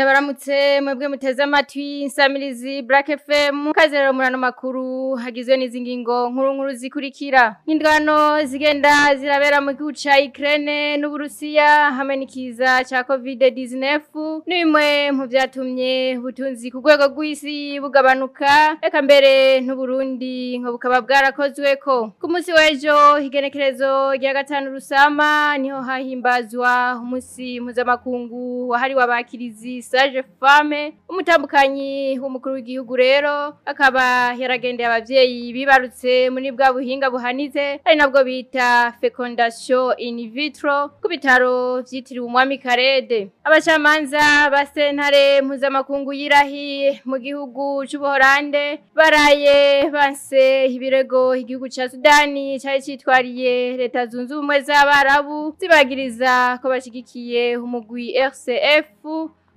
Ndabaramutse mwebwe muteze amatwi insamirizi Black FM kazerero murano makuru hagizwe n'izi ngingo nkuru nkuru zikurikira. Indwano zigenda zirabera mu gihugu ca Ukraine n'Uburusiya hamwe n'ikiza ca COVID-19 ni bimwe mu vyatumye ubutunzi ku rwego rw'isi bugabanuka, eka mbere n'Uburundi ngo bukaba bwarakozweko. Ku munsi w'ejo igenekerezo rya 5 Rusama niho hahimbazwa umunsi mpuzamakungu wahariwe abakirizi Sage Femme. Umutambukanyi w'umukuru w'igihugu rero akaba yaragendeye abavyeyi bibarutse muri bwa buhinga buhanitse ari nabwo bita fécondation in vitro ku bitaro vyitiriwe Umwami Karede. Abacamanza ba sentare mpuzamakungu yirahi mu gihugu c'Ubuholande baraye banse ibirego igihugu ca Sudani cari citwariye Leta Zunze Ubumwe z'Abarabu zibagiriza ko bashigikiye umugwi RCF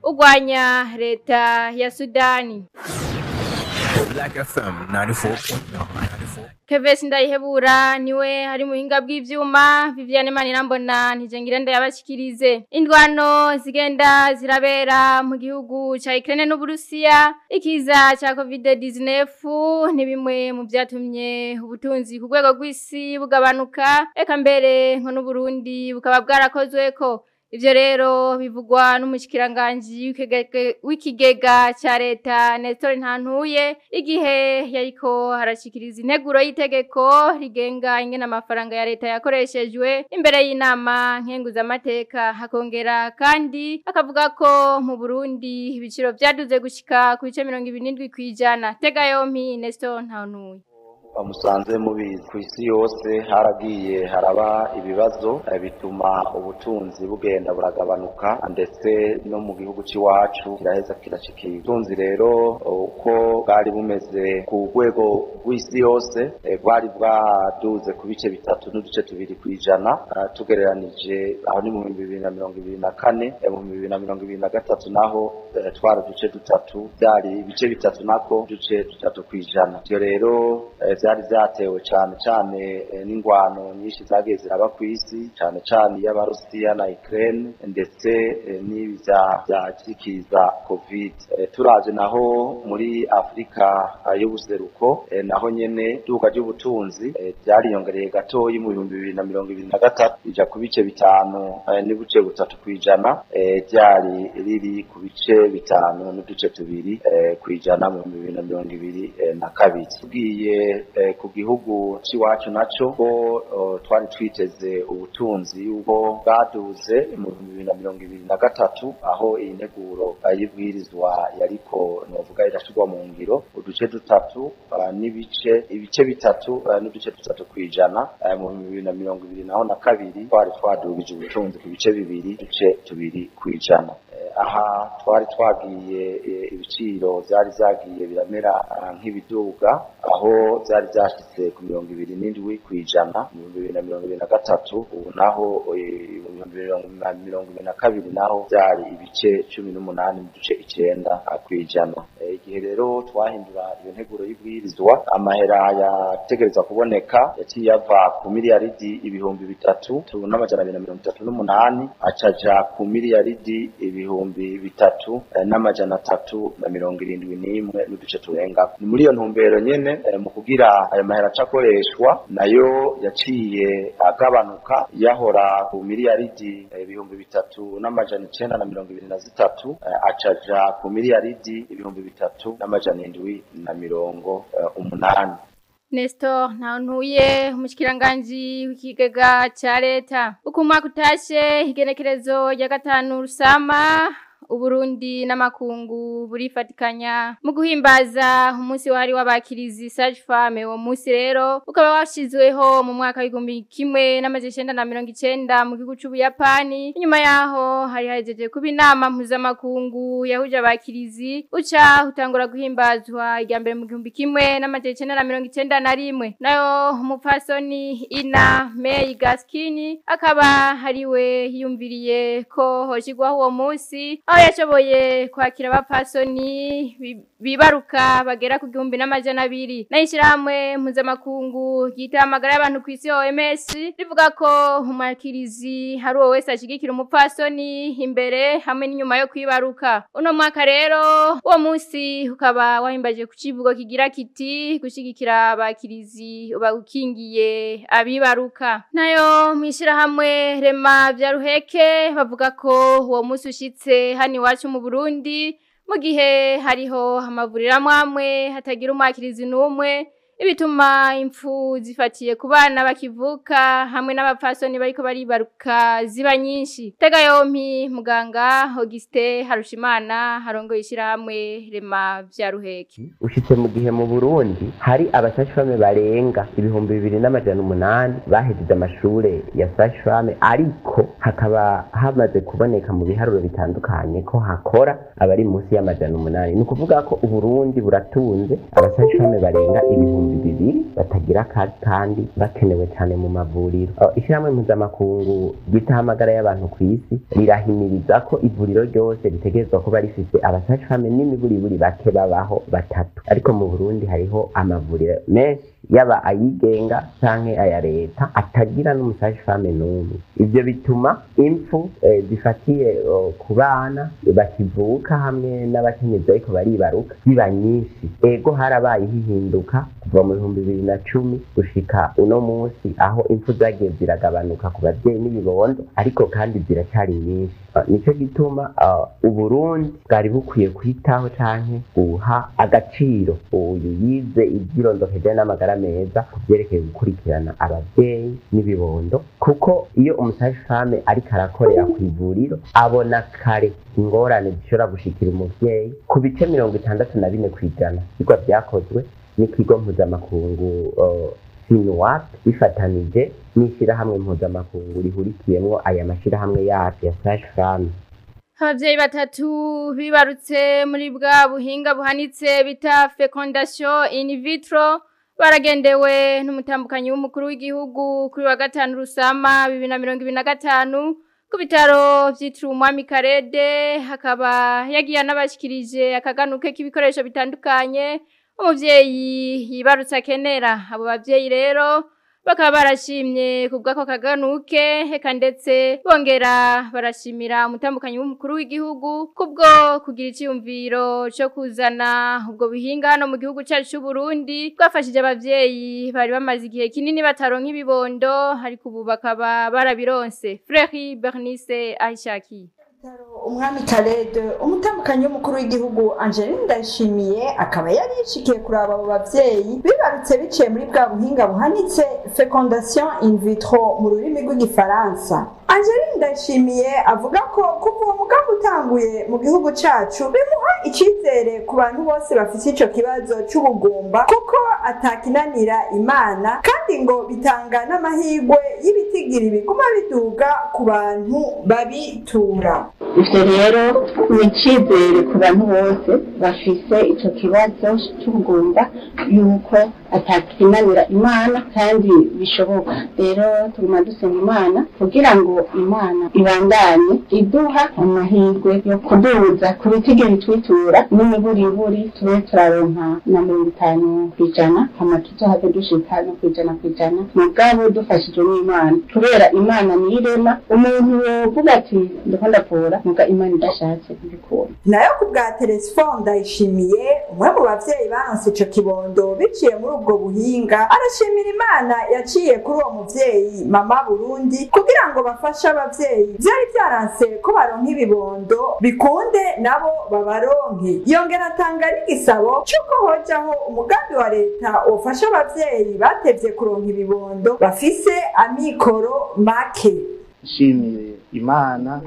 ugwanya leta ya Sudani. Black FM 94.9. Kevesi Ndayihebura niwe hari muhinga bw'ivyuma, Viviane Manirambona ntijengira ndayabashikirize. Indwano zigenda zirabera mu gihugu ca Ukraine n'Uburusiya, ikiza ca COVID-19 ni bimwe mu vyatumye ubutunzi ku rwego rw'isi bugabanuka, eka mbere nko n'Uburundi bukaba bwarakozweko. Ivyo rero bivugwa n'umushikiranganji w'ikigega ca leta Nestor Ntantuye igihe yariko harashikiriza integuro y'itegeko rigenga ingene amafaranga ya leta yakoreshejwe imbere y'inama nkenguzamateka. Hakongera kandi akavuga ko mu Burundi ibiciro vyaduze gushika ku bice 27%. Tega yompi Nestor Ntantuye. Bamusanze mubizi ku isi yose haragiye haraba ibibazo bituma ubutunzi bugenda buragabanuka, ndetse no mu gihugu c'iwacu kiraheza kirashikira. Ubutunzi rero uko bwari bumeze ku rwego rw'isi yose bwari bwaduze ku bice 3.2%, tugereranije aho ni mu 2024, mu 2023 naho twara uduce dutatu, byari ibice 3 nako uduce 3%. Ivyo rero vyari vyatewe cane cane n'ingwano nyinshi zagiye ziraba kw'isi, cane cane y'Abarusiya na Ukraine, ndetse n'ivya vyakiza COVID. Turaje naho muri Afrika y'ubuseruko, naho nyene duka ry'ubutunzi ryariyongereye gatoyi mu 2023 ija ku bice 5.3%, ryari riri ku bice 5.2% mu 2022. Tugiye ku gihugu c'iwacu naco ko twari twiteze ubutunzi yuko bwaduze mu 2023, aho iyi nteguro y'ibwirizwa yariko novuga irashirwa mu ngiro, uduce dutatu n'ibice ibice 3.3% mu 2022 naho na kabiri twari twadugije ubutunzi ku bice 2.2%. Aha twari twagiye ibiciro vyari vyagiye biramera nk'ibiduga, aho vyari vyashitse ku 27% mu 2023, ubu naho mu 2022 naho vyari ibice 18.9%. Igihe rero twahindura iyo nteguro y'ibwirizwa, amahera yategerezwa kuboneka yaciye ava ku miliyaridi 3238 acaja ku miliyaridi 3371 n'uduce turenga. Ni muri iyo ntumbero nyene mu kugira ayo mahera acakoreshwa nayo yaciye agabanuka, yahora ku miliyaridi 3923 acaja ku miliyaridi 3780. Nestor Ntantuye umushikiranganji w'ikigega ca leta. Uko umwaka utashe igenekerezo rya 5 Rusama, Uburundi n'amakungu burifatikanya mu guhimbaza umunsi wari w'abakirizi Sage Femme. Uwo munsi rero ukaba washizweho mu mwaka w'igihumbi kimwe n'amajana 990 mu gihugu c'Ubuyapani. Inyuma yaho hari hajeje kuba inama mpuzamakungu yahuje abakirizi, uca utangura guhimbazwa irya mbere mu 1991. Nayo umupfasoni Ina May Gaskini akaba hariwe yiyumviriye ko hoshigwaho uwo munsi, Aho yashoboye kwakira abapfasoni bibaruka bagera ku 1200. Nayo ishirahamwe mpuzamakungu ryita amagara y'abantu kw'isi OMS rivuga ko umwakirizi hari uwo wese ashigikira umupfasoni imbere hamwe n'inyuma yo kwibaruka. Uno mwaka rero uwo munsi ukaba wahimbaje ku civugo kigira kiti gushigikira abakirizi ubakingiye abibaruka. Nayo mwishirahamwe Rema vya Ruheke bavuga ko uwo munsi ushitse hano iwacu mu Burundi mu gihe hariho amavuriro amwe hatagira umwakirizi n'umwe, ibituma impfu zifatiye ku bana bakivuka hamwe n'abapfasoni bariko baribaruka ziba nyinshi. Tega yompi muganga Auguste Harushimana harongoye ishirahamwe Rema vya Ruheke. Ushitse mu gihe mu Burundi hari abasashfame barenga 2800 bahejeje amashure ya sashfame, ariko hakaba hamaze kuboneka mu biharuro bitandukanye ko hakora abari munsi y'800. Ni ukuvuga ko Uburundi buratunze abasashfame barenga 2000 batagira akazi kandi bakenewe cyane mu mavuriro. Ishirahamwe mpuzamakungu ryitahamagara y'abantu ku isi rirahimiriza ko ivuriro ryose ritegerezwa kuba rifise abasashfame n'imiburiburi bake babaho batatu, ariko mu Burundi hariho amavuriro menshi yaba ayigenga canke aya leta atagira n'umusashfame n'umwe. Ivyo bituma impfu zifatiye ku bana bakivuka hamwe n'abakenyezi ariko baribaruka ziba nyinshi. Ego harabaye hihinduka kuva mu 2010 gushika uno munsi aho impfu zagiye ziragabanuka ku bavyeyi n'ibibondo, ariko kandi ziracyari nyinshi. Nico gituma Uburundi bwari bukwiye kwitaho canke guha agaciro uyu yize ivy'irondokeje n'amagara meza kuvyerekeye gukurikirana abavyeyi n'ibibondo, kuko iyo umusashfame ariko arakorera kw'ivuriro abona kare ingorane zishobora gushikira umuvyeyi ku bice 64%. Ivyigwa vyakozwe n'ikigo mpuzamakungu SINUAP bifatanije n'ishirahamwe mpuzamakungu rihurikiyemwo aya mashirahamwe yacu ya sashfame. Abavyeyi batatu bibarutse muri bwa buhinga buhanitse bita fecondation in vitro baragendewe n'umutambukanyi w'umukuru w'igihugu kuri wa gatanu Rusama 2025 ku bitaro vyitiriwe Umwami Karede. Hakaba yagiye anabashikirije akaganuke k'ibikoresho bitandukanye umuvyeyi yibarutse akenera. Abo bavyeyi rero bakaba barashimye kubwako kaganuke, heka ndetse bongera barashimira umutambukanyi w'umukuru w'igihugu kubwo kugira iciyumviro cyo kuzana ubwo buhinga hano mu gihugu cyacu cy'u Burundi bwafashije abavyeyi bari bamaze igihe kinini bataronka ibibondo, ariko ubu bakaba barabironse. Frère Bernice Aishaki. Umwami Karede, umutambukanyi w'umukuru w'igihugu Angeline Ndayishimiye akaba yari yishikiye kuraba abo bavyeyi bibarutse biciye muri bwa buhinga buhanitse fecondation in vitro mu rurimi rw'igifaransa. Angeline Ndayishimiye avuga ko kuva uwo mugambi utanguye mu gihugu cacu bimuha icizere ku bantu bose bafise ico kibazo c'ubugumba, kuko atakinanira Imana, kandi ngo bitanga n'amahirwe y'ibitigiri biguma biduga ku bantu babitura. Ivyo rero ni icizere ku bantu bose bafise ico kibazo c'ubugumba yuko atakinanira Imana kandi bishoboka. Rero tuguma dusenga Imana kugira ngo Imana ibandanye iduha amahirwe yo kuduza ku bitigiri twitura n'imiburiburi tube turaronka na 50% hama tuzohave dushika no 100%, mugabo dufashijwe n'Imana, kubera Imana niyirema. Umuntu wovuga ati ndiko ndapfura muga Imana idashatse mbikura. Nayo ku bwa Telesphone Ndayishimiye, umwe mu bavyeyi baronse ico kibondo biciye muri ubwo buhinga, arashimira Imana yaciye kuri uwo muvyeyi Mama Burundi kugira ngo bafashe abavyeyi vyari vyaranse ko baronka ibibondo bikunde nabo babaronke. Yongera atanga n'igisabo c'uko hojaho umugambi wa leta wofasha abavyeyi batevye kuronka ibibondo bafise amikoro make. Nshimiye Imana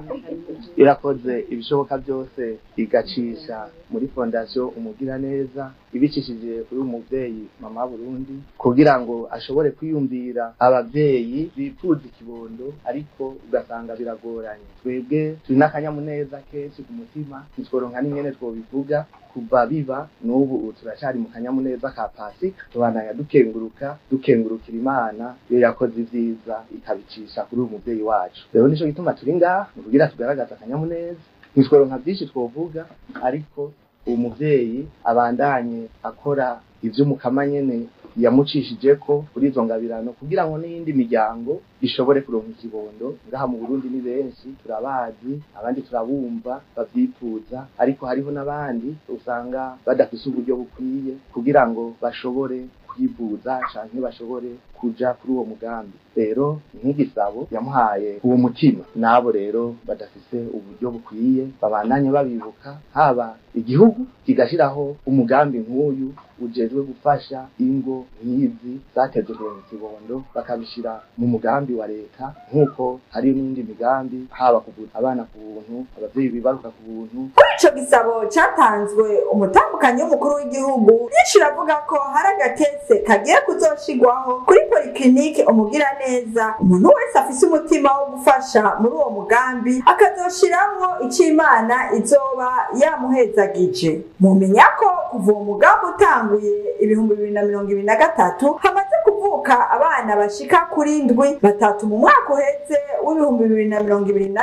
irakoze ibishoboka byose igacisha muri fondation Umugiraneza ibicishije kuri umuvyeyi Mama Burundi kugira ngo ashobore kwiyumvira abavyeyi bifuza ikibondo, ariko ugasanga biragoranye. Twebwe turi n'akanyamuneza kenshi ku mutima, ntitworonka n'ingene twobivuga. Kuva biba n'ubu turacari mu kanyamuneza ka Pasika, tubandanya dukenguruka dukengurukira Imana iyo yakoze ivyiza ikabicisha kuri uyu muvyeyi wacu. Rero nico gituma turi ngaha, ni kugira tugaragaze akanyamuneza. Ntitworonka byinshi twovuga, ariko uwo muvyeyi abandanye akora ivy'umukama nyene yamucishije ko kuri izo ngabirano, kugira ngo n'iyindi miryango ishobore kuronka ikibondo. Ngaha mu Burundi ni benshi turabazi, abandi turabumva bavyifuza, ariko hariho n'abandi usanga badafise uburyo bukwiye kugira ngo bashobore kwivuza canke bashobore kuja kuri uwo mugambi. Rero nk'igisabo yamuhaye uwo mutima, nabo rero badafise uburyo bukwiye babandanye babibuka, haba igihugu kigashiraho umugambi nk'uyu ujejwe gufasha ingo nk'izi zateze kuronka ikibondo, bakabishira mu mugambi wa leta, nk'uko hari n'indi migambi, haba kuvuza abana ku buntu, abavyeyi bibaruka ku buntu. Kuri ico gisabo catanzwe umutambukanyi w'umukuru w'igihugu yishura avuga ko hari agatese kagiye kuzoshigwaho kuri polyclinique Umugiraneza. Umuntu wese afise umutima wo gufasha muri uwo mugambi akazoshiramwo ico Imana izoba yamuhezagije. Mumenya ko kuva uwo mugambi utanguye 2023 hamaze kuvuka abana bashika kuri 7, 3 mu mwaka uheze w'2024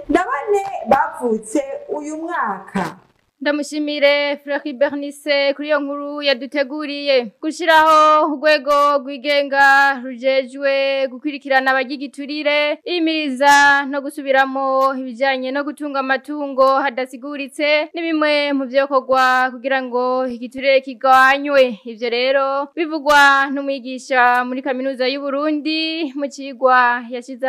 na 4 bavutse uyu mwaka. Ndamushimire Fleury Bernice kuri iyo nkuru yaduteguriye. Gushiraho urwego rwigenga rujejwe gukwirikirana abagigiturire, imiriza no gusubiramo ibijanye no gutunga amatungo hadasiguritse ni bimwe mu vyokorwa kugira ngo igiturire kigwanywe. Ivyo rero bivugwa n'umwigisha muri kaminuza y'u Burundi mu cigwa yashize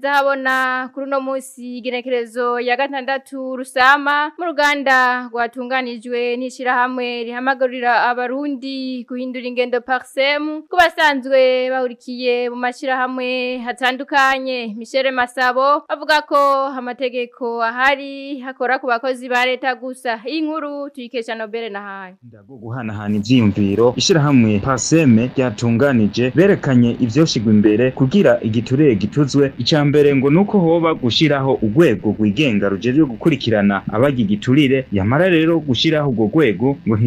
ahabona kuri uno munsi igenekerezo ya 6 Rusama mu ruganda rwatunganijwe n'ishirahamwe rihamagarira abarundi guhindura ingendo Parsem kubasanzwe bahurikiye mu mashirahamwe hatandukanye. Michel Masabo avuga ko amategeko ahari hakora ku bakozi ba leta gusa. Iyi nkuru tuyikesha Nobel nahaye. Ndago guhanahana ivyiyumviro ishirahamwe Parsem ryatunganije berekanye ivyoshigwa imbere kugira igiturire gituzwe. Icambere ngo nuko hoba gushiraho urwego rwigenga rujejwe gukurikirana abagigiturire, yamara rero gushiraho urwo rwego ngo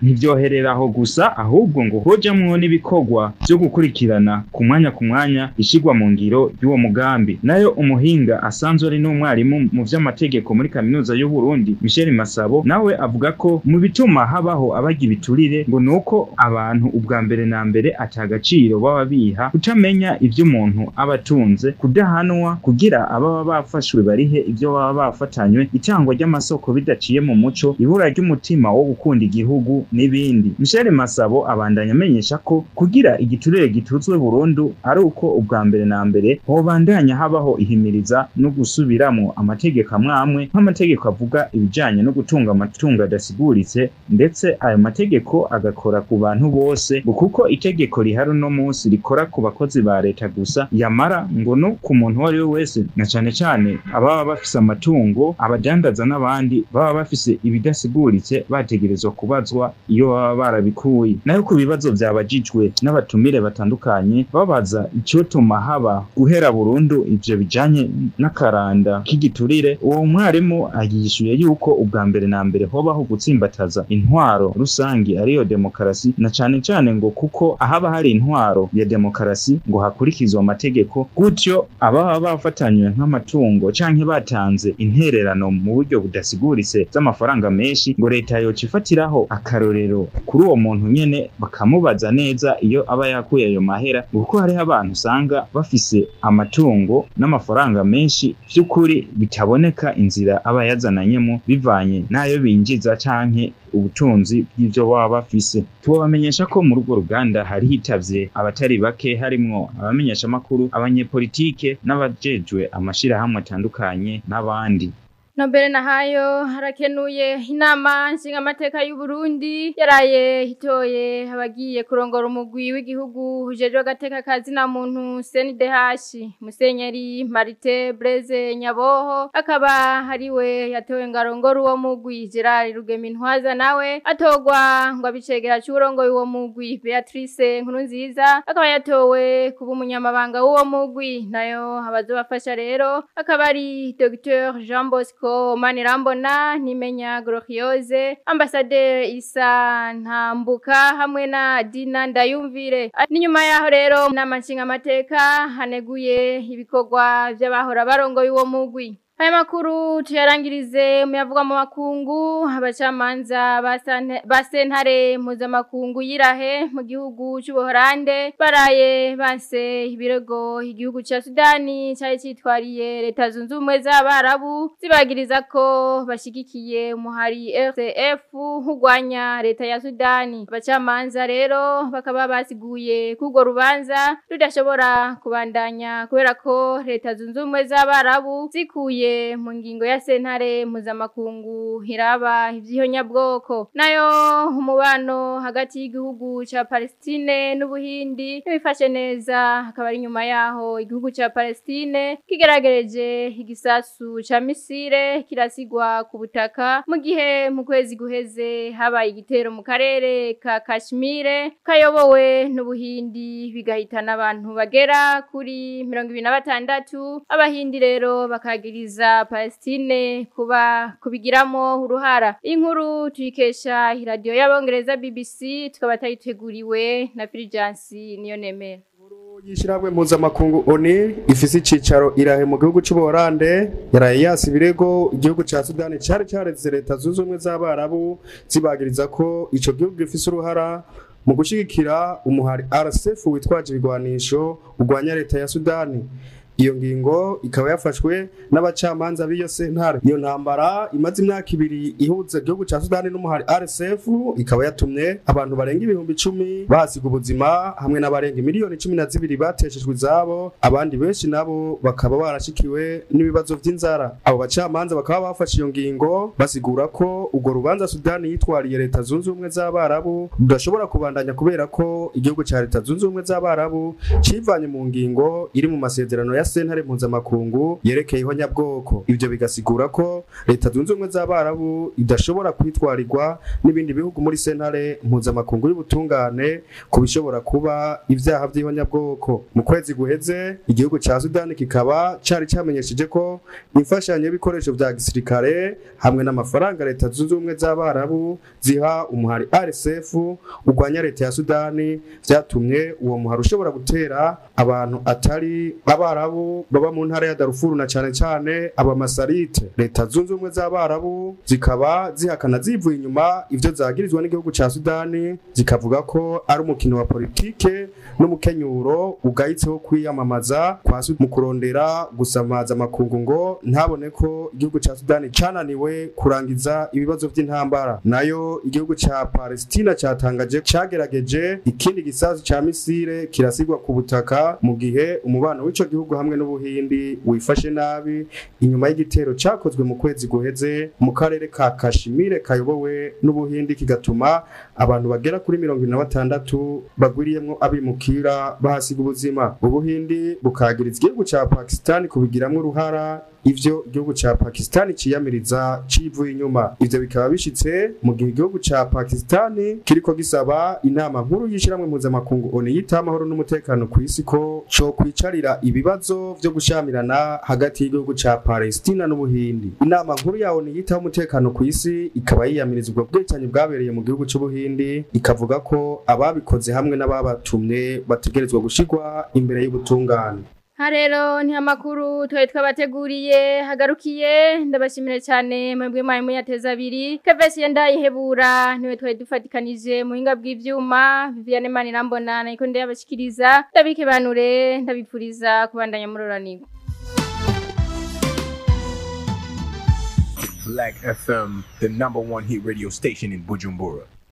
ntivyohereraho gusa, ahubwo ngo hojamwo n'ibikorwa byo gukurikirana ku mwanya ishigwa mu ngiro y'uwo mugambi. Nayo umuhinga asanzwe ari n'umwarimu mu vy'amategeko muri kaminuza y'u Burundi Michel Masabo nawe avuga ko mu bituma habaho abagibiturire ngo nuko abantu ubwa mbere na mbere atagaciro baba biha, kutamenya ivyo umuntu abatunze, kudahanwa kugira ababa bafashwe barihe ivyo baba bafatanywe, itangwa ry'amasoko bidaciye mu muco, ibura ry'umutima wo gukunda igihugu n'ibindi. Michel Masabo abandanya amenyesha ko kugira igiturire gituzwe burundu ari uko ubwa mbere na mbere hobandanya habaho ihimiriza no gusubiramo amategeko amwamwe, nk'amategeko avuga ibijanye no gutunga amatungo adasiguritse, ndetse ayo mategeko agakora ku bantu bose, kuko itegeko rihari uno munsi rikora ku bakozi ba leta gusa, yamara ngo no ku muntu uwo ari we wese, na cane cane ababa bafise amatungo, abadandaza n'abandi baba bafise ibidasiguritse bategerezwa kubazwa iyo baba barabikuye. Nayo ku bibazo vyabajijwe n'abatumire batandukanye babaza icotuma haba guhera burundu ivyo bijanye n'akaranda k'igiturire, uwo mwarimu ayishuye yuko ubwa mbere na mbere hobaho gutsimbataza intwaro rusangi ariyo demokarasi, na cane cane ngo kuko ahaba hari intwaro ya demokarasi ngo hakurikizwa amategeko, gutyo ababa bafatanywe nk'amatungo canke batanze intererano mu buryo budasiguritse z'amafaranga menshi, ngo leta yoca ifatiraho akarorero kuri uwo muntu nyene bakamubaza neza iyo aba yakuye ayo mahera, kuko hariho abantu usanga bafise amatungo n'amafaranga menshi vy'ukuri bitaboneka inzira aba yazananyemo bivanye n'ayo binjiza canke ubutunzi bw'ivyo baba bafise. Tubamenyesha ko muri urwo ruganda hari hitavye abatari bake, harimwo abamenyesha makuru, abanyepolitike n'abajejwe amashirahamwe atandukanye n'abandi. Nobel nahayo harakenuye. Inama nshingamateka y'u Burundi yaraye hitoye abagiye kurongora umugwi w'igihugu ujejwe agateka kazi na muntu CNDH. Musenyeri Marite Blaise Nyaboho akaba hariwe yatowe ngarongora uwo mugwi. Gerard Rugemintwaza nawe atogwa ngo abicegera c'urongoye uwo mugwi. Beatrice Nkurunziza akaba yatowe kuba umunyamabanga w'uwo mugwi. Nayo abazobafasha rero akaba ari Dr Jean Bosco Manirambona, Nimenya Glorieuse, Ambassadeur Isa Ntambuka hamwe na Dina Ndayumvire. N'inyuma yaho rero inama nshingamateka haneguye ibikorwa vy'abahora barongoye uwo mugwi. Aya makuru tuyarangirize muyavuga mu makungu. Abacamanza ba sentare mpuzamakungu yirahe mu gihugu c'Ubuholande baraye banse ibirego igihugu ca Sudani cari citwariye Leta Zunze Ubumwe z'Abarabu zibagiriza ko bashigikiye umuhari RCF hugwanya leta ya Sudani. Abacamanza rero bakaba basiguye k'urwo rubanza rudashobora kubandanya kubera ko Leta Zunze Ubumwe z'Abarabu zikuye mu ngingo ya sentare mpuzamakungu hiraba ivy'ihonyabwoko. Nayo umubano hagati y'igihugu ca Palestine n'Ubuhindi ntibifashe neza, akaba ari nyuma yaho igihugu ca Palestine kigeragereje igisasu ca misile kirasigwa ku butaka, mu gihe mu kwezi guheze habaye igitero mu karere ka Kashmir kayobowe n'Ubuhindi bigahitana abantu bagera kuri 26. Abahindi rero bakagiriza Palestine kuba kubigiramo uruhara. Inkuru tuyikesha radio y'Abongereza BBC, tukaba tayiteguriwe na Fulgence Niyonemera. Yishirahamwe mpuzamakungu ONU ifise icicaro irahe mu gihugu c'Ubuholande yaraye yasi ibirego igihugu ca Sudani cari careze Leta Zunze Ubumwe z'Abarabu zibagiriza ko ico gihugu gifise uruhara mu gushigikira umuhari RSF witwaje ibigwanisho ugwanya leta ya Sudani. Iyo ngingo ikaba yafashwe n'abacamanza b'iyo sentare. Iyo ntambara imaze imyaka ibiri ihuza igihugu ca Sudani n'umuhari RSF ikaba yatumye abantu barenga 10,000 bahasiga ubuzima hamwe n'abarenga miliyoni 12 bateshejwe izabo, abandi benshi nabo bakaba barashikiwe n'ibibazo vy'inzara. Abo bacamanza bakaba bafashe iyo ngingo basigura ko urwo rubanza Sudani yitwariye Leta Zunze Ubumwe z'Abarabu rudashobora kubandanya kubera ko igihugu ca Leta Zunze Ubumwe z'Abarabu civanye mu ngingo iri mu masezerano ya sentare mpuzamakungu yerekeye ihonyabwoko. Ivyo bigasigura ko Leta Zunze Ubumwe z'Abarabu idashobora kwitwarirwa n'ibindi bihugu muri sentare mpuzamakungu y'ubutungane ku bishobora kuba ivyaha vy'ihonyabwoko. Mu kwezi guheze igihugu ca Sudani kikaba cari camenyesheje ko imfashanyo y'ibikoresho vya gisirikare hamwe n'amafaranga Leta Zunze Ubumwe z'Abarabu ziha umuhari RSF urwanya leta ya Sudani vyatumye uwo muhari ushobora gutera abantu atari Abarabu baba mu ntara ya Darfur na cane cane abamasarite. Leta Zunze Ubumwe z'Abarabu zikaba zihakana zivuye inyuma ivyo zagirizwa n'igihugu ca Sudani, zikavuga ko ari umukino wa politike n'umukenyuro ugayitseho kwiyamamaza kwa mu kurondera gusamaza amakungu ngo ntabone ko igihugu ca Sudani cananiwe kurangiza ibibazo vy'intambara. Nayo igihugu ca Palestina catangaje cagerageje ikindi gisasu ca misile kirasigwa ku butaka, mu gihe umubano w'ico gihugu hamwe n'Ubuhindi wifashe nabi inyuma y'igitero cakozwe mu kwezi guheze mu karere ka Kashmir kayobowe n'Ubuhindi kigatuma abantu bagera kuri 76 bagwiriyemwo abimukira bahasiga ubuzima. Ubuhindi bukagiriza igihugu ca Pakistan kubigiramwo uruhara ivyo igihugu ca Pakistan ciyamiriza civuye inyuma. Ivyo bikaba bishitse mu gihe igihugu ca Pakistan kiriko gisaba inama nkuru y'ishiramwe mpuzamakungu ONU yita amahoro n'umutekano ku isi ko co kwicarira ibibazo vyo gushamirana hagati y'igihugu ca Palestina n'Ubuhindi. Inama nkuru ya ONU yita umutekano ku isi ikaba yiyamiriza ubwo bwicanyi bwabereye mu gihugu c'Ubuhindi, ikavuga ko ababikoze hamwe n'ababatumye bategerezwa gushigwa imbere y'ubutungane. Harero ni amakuru twari twabateguriye hagarukiye. Ndabashimire cyane mwebwe mwari muyateza abiri. Kevesi ndayihebura niwe twari dufatikanije muhinga bw'ivyuma. Viviane Manirambona niko ndabashikiriza, ndabikebanure, ndabipfuriza kubandanya muroranirwa. Black FM, the #1 hit radio station in Bujumbura.